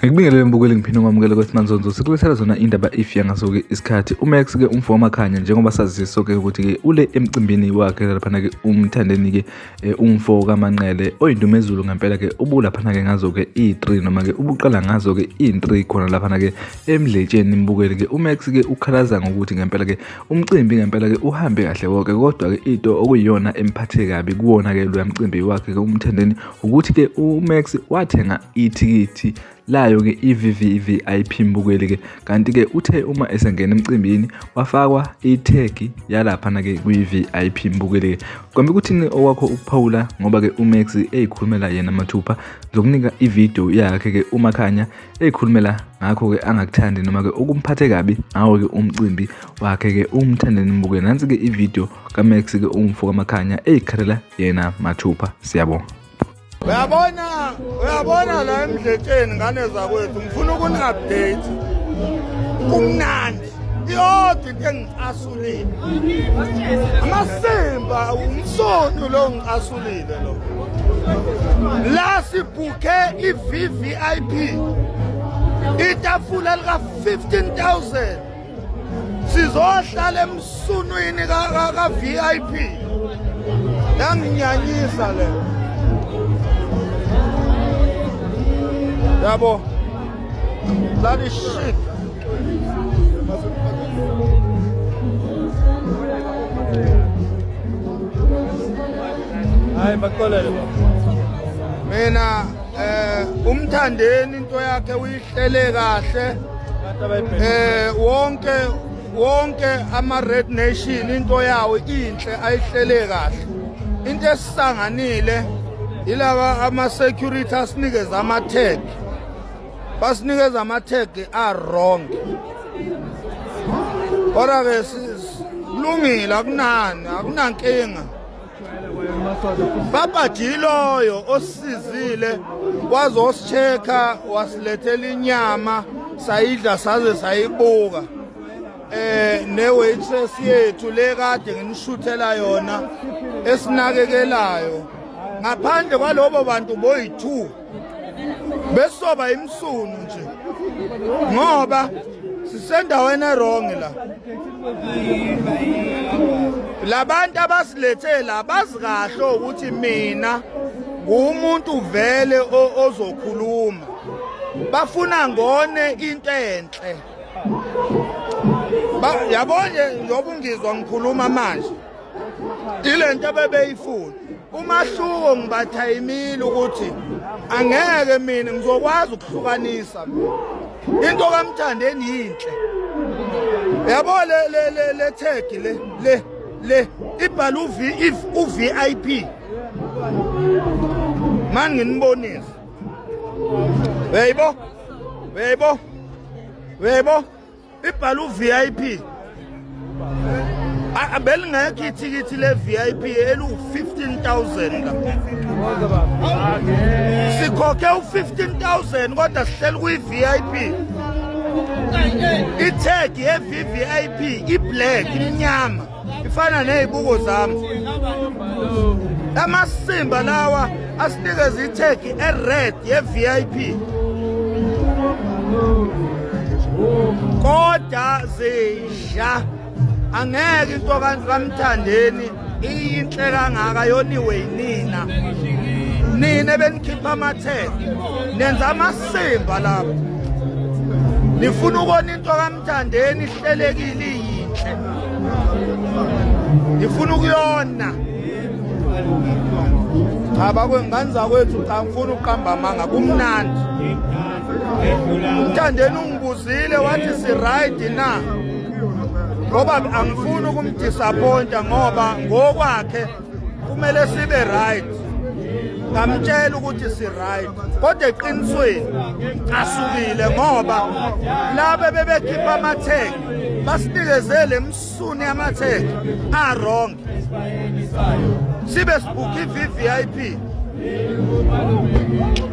Ngikubingelele mbukeli ngiphinde ngamukele kwethi Manzonzo sikulethela zona indaba if yangasoke isikhathi uMax ke umfo wamakhanya njengoba sazi soke ukuthi ke ule emcimbini wakhe laphana ke umthandeni ke eh, umfo kaManqele oyindumezulu ngempela ke ubulaphana ke ngazo ke i3 noma ke ubuqala ngazo ke i3 khona laphana ke emdletsheni mbukeli ke uMax ke ukhalaza ngokuthi ngempela ke umcimbi ngempela ke uhambe kahle wonke kodwa ke into okuyiyona emphathe kabi kuwona ke loya mcimbi wakhe ke umthandeni ukuthi ke uMax wathenga ithikithi layo-ke i-VVVIP mbukeli-ke kanti-ke uthe uma esengena emcimbini wafakwa ithegi yalaphana-ke kwi-VIP mbukeli-ke kwambe kuthini okwakho ukuphawula ngoba-ke uMax eyikhulumela yena mathupha ngizokunika ividiyo yakhe-ke uMakhanya eyikhulumela ngakho-ke angakuthandi noma-ke okumphathe kabi ngawo-ke umcimbi wakhe-ke umthandeni mbukeli nansi-ke ividiyo kaMax-ke umfo kaMakhanya eyikhalela yena mathupha siyabonga. Uyabona, uyabona la emdletsheni ngane zakwethu ngifuna ukuni-update. Kumnandi. Iyodwa into engicasulile. Amasimba umsonto lo ngicasulile lo. La sibhukhe i-VVIP. Itafula lika 15,000. Sizohlala emsunwini ka-VIP. Yanginyanyisa le. Yabo. Bloody shit. Hayi baxolele baba. Mina eh umthandeni into yakhe uyihlele kahle. Eh wonke wonke ama Red Nation into yawo inhle ayihlele kahle. Into esisanganile ilaba ama security asinikeza ama tag. Basinikeza ama tag a wrong. Kodwa ke kulungile akunani akunankinga. Baba Jiloyo osizile wazosichecka wasilethela inyama sayidla saze sayibuka eh ne waitress yethu le kade nginishuthela yona esinakekelayo ngaphandle kwalobo bantu boyi2 besoba imsunu nje ngoba sisendaweni erong la labantu abasilethe la bazi kahle ukuthi mina ngumuntu vele ozokhuluma bafuna ngone into enhle yabo nje njengoba ungizwa ngikhuluma manje ilento abebeyifuna umahluko ngibathayimile ukuthi angeke mina ngizokwazi ukuhlukanisa mina into kaMthandeni yinhle yabo le le le le tag le le le ibhala u V if u VIP mani nginibonise uyayibo uyayibo uyayibo ibhala u-VIP belingekho ithikithi le-VIP eliwu-15000 la sikhokhe u-15000 kodwa sihleli kwi-VIP itag ye-VVIP i-black imnyama ifana nezibuko zami amasimba lawa asinikeza itag e-red ye-VIP kodwa zisha angeke into kaMthandeni iyinhle kangaka yoniwe yinina nina benikhipha amathele nenza amasimba lapho nifuna ukona into kaMthandeni ihlelekile iyinhle ngifuna ukuyona cha bakwengane zakwethu cha ngifuna ukuqamba amanga kumnandi umthandeni ungibuzile wathi si-right na ngoba angifuni ukumdisappointa ngoba ngokwakhe kumele sibe right ngamtshela ukuthi si right kodwa eqinisweni asukile ngoba laba bebekhipha amatheki basinikezele emsuni yamatheki a wrong sibe sibhukhe i-VVIP.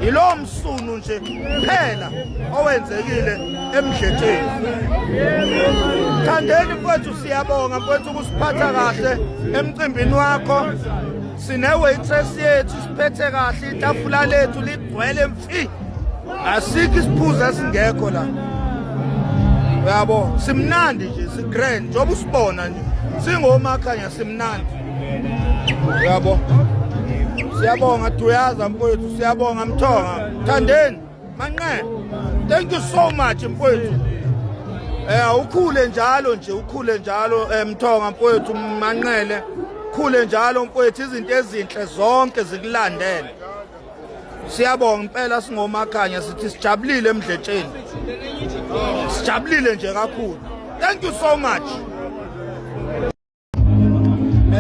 Yilowo msunu nje kuphela owenzekile emdletsheni. Thandeni mfowethu, siyabonga mfowethu ukusiphatha kahle emcimbini wakho. Sine-waitress yethu siphethe kahle, itafula lethu ligcwele mfi, asikho isiphuzo esingekho la. Uyabo, simnandi nje, si-grand njengoba usibona nje, singomakhanya, simnandi. Uyabo, siyabonga Duyaza mfowethu, siyabonga Mthonga, Thandeni Manqe, thank you so much mfowethu. Ukhule njalo nje, ukhule njalo Mthonga mfowethu, Manqele, khule njalo mfowethu, izinto ezinhle zonke zikulandele. Siyabonga impela, singomakhanya sithi sijabulile emdletsheni, sijabulile nje kakhulu. Thank you so much.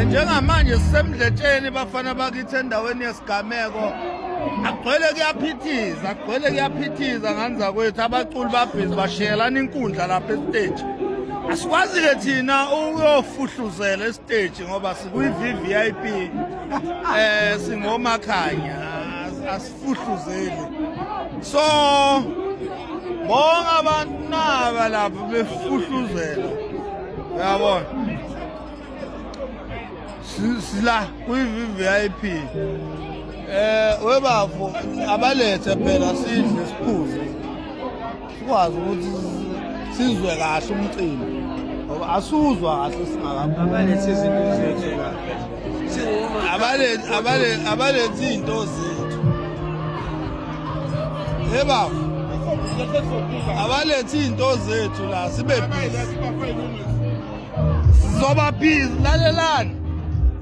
Njengamanje sisemdletsheni bafana bakithi, endaweni yesigameko, agcwele kuyaphithiza, agcwele kuyaphithiza nganza kwethu. Abaculi babhizi bashiyelana inkundla lapha esiteji. Asikwazi-ke thina ukuyofuhluzela esiteji ngoba sikwi-VVIP, singomakhanya, asifuhluzeli. So bonke abantu naba lapha befuhluzela, uyabona, sila kwi-VVIP. Webafo, abalethe phela sidle siphuze, sikwazi ukuthi sizwe kahle umcimbi, ngoba asuzwa kahle singakaphumi. Abalethe izinto zethu la. Abalethe izinto zethu. Hebafo, abalethe izinto zethu la, sibe busy, soba busy. Lalelani,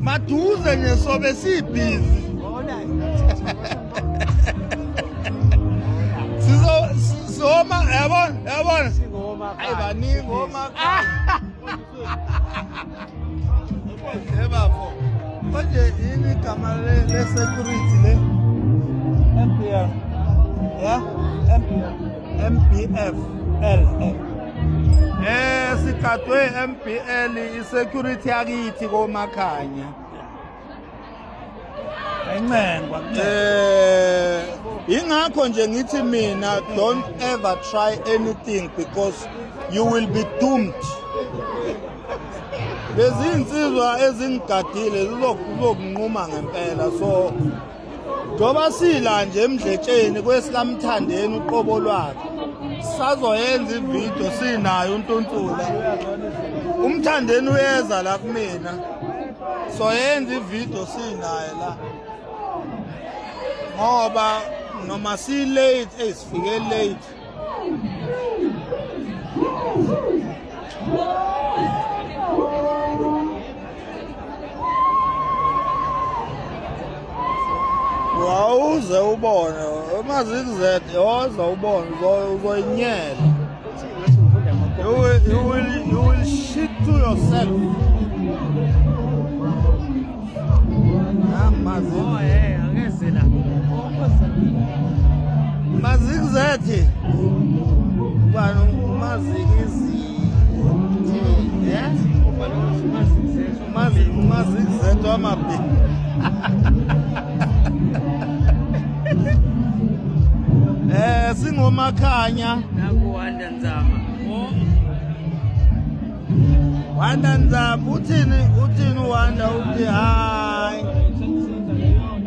maduze nje sobe sibhizi. Sizo soma, yabona, yabona, ayi baningi oma. Ebafo, manje yini igama le security le? MPL. Ya. MPL. MBF. L L. Sigadwe MBL, isecurity yakithi komakhanya. Ayincengwa. Ingakho nje ngithi mina, don't ever try anything because you will be doomed. Lezi insizwa ezingigadile zizokunquma ngempela. So njengoba sila nje emdletsheni kwesikamthandeni uqobo lwakhe, sazoyenza ividiyo sinayo untuntula. Umthandeni uyeza la kumina, soyenza ividiyo sinaye la, ngoba noma si-late, eyi sifike late. Wawuze ubone umazikuzet, woza ubone, uzoyinyela. You will shit to yourself. Oh angeze la. Mazikuzethi ubani umazikizi? Umazikuzethi wamabhi. Singomakhanya. Naku Wanda Nzama. Oh. Wanda Nzama uthini? Uthini uWanda? Uthi hayi,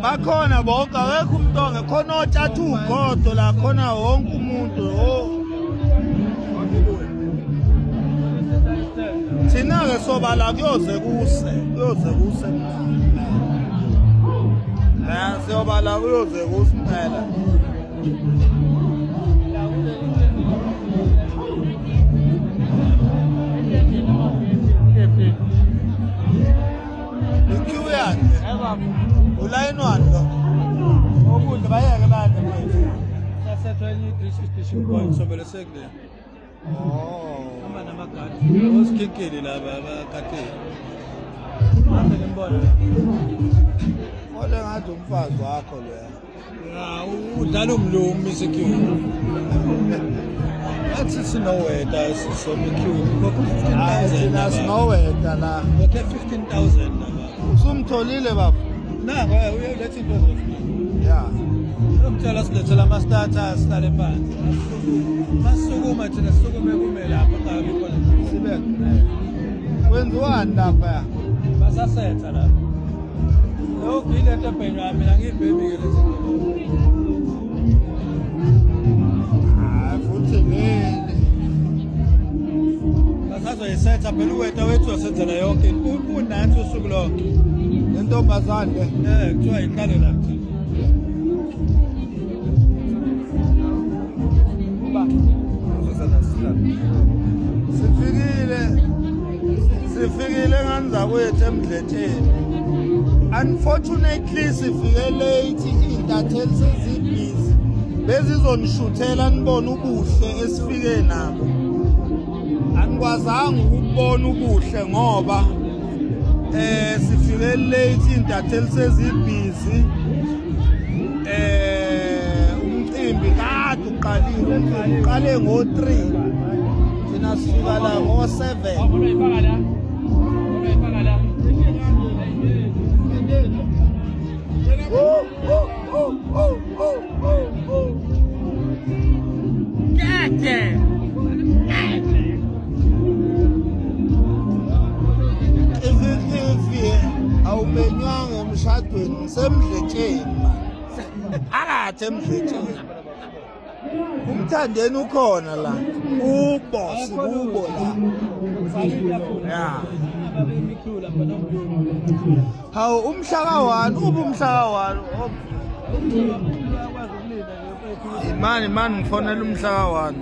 bakhona bonke, akekho umuntu ongekhona, otshatha ugodo la khona, wonke umuntu. Oh, thina-ke soba la kuyoze kuse, kuyoze kuse la, siyoba la kuyoze kuse impela. I-queue yani ulayini wani lo? Okude bayeke badle mfethu. Sasethwa enye i-dish point sobele sekule. Oh. Ama namagadi. Osikikili laba abakade. Hambe nimbona. Ole ngathi umfazi wakho loya. Ya, udlala umlumi secure. Athi sinoweda sisome queue. Kokho Hayi, 15,000. thina sinoweda la. Kokho 15,000 laba. Usumtholile baba? Nango uyoletha into zethu. Ya. Lomtshela silethela ama starters sihlale phansi. Masukuma thina sisukume kume lapho ngabe khona. Sibe grand. Kwenziwani lapha? Basasetha lapho. Lokhu yilento ebhenywayo mina ngiyibhemi ke lezi. Hayi futhi ngeke. Basazoyisetha phela uweta wethu wasenzela yonke into. Unathi usuku lonke. Le ntombazane le. Eh kuthiwa ihlale la kuthina. Sifikile sifikile ngani zakwethu emdletsheni. Unfortunately sifike late iy'ntatheli sezibhizi bezizonishuthela nibone ubuhle esifike nabo. Anikwazanga ukubona ubuhle ngoba eh sifike late iy'ntatheli sezibhizi eh umcimbi kade uqalile umcimbi uqale ngo-3 thina sifika la ngo-7. If awumenywanga emshadweni ngisemdletsheni manje phakathi emdletsheni umthandeni ukhona la ubo sikubo la ya. Hawu umhla ka-1 ube umhla ka-1. Imani mani ngifonela umhla ka-1.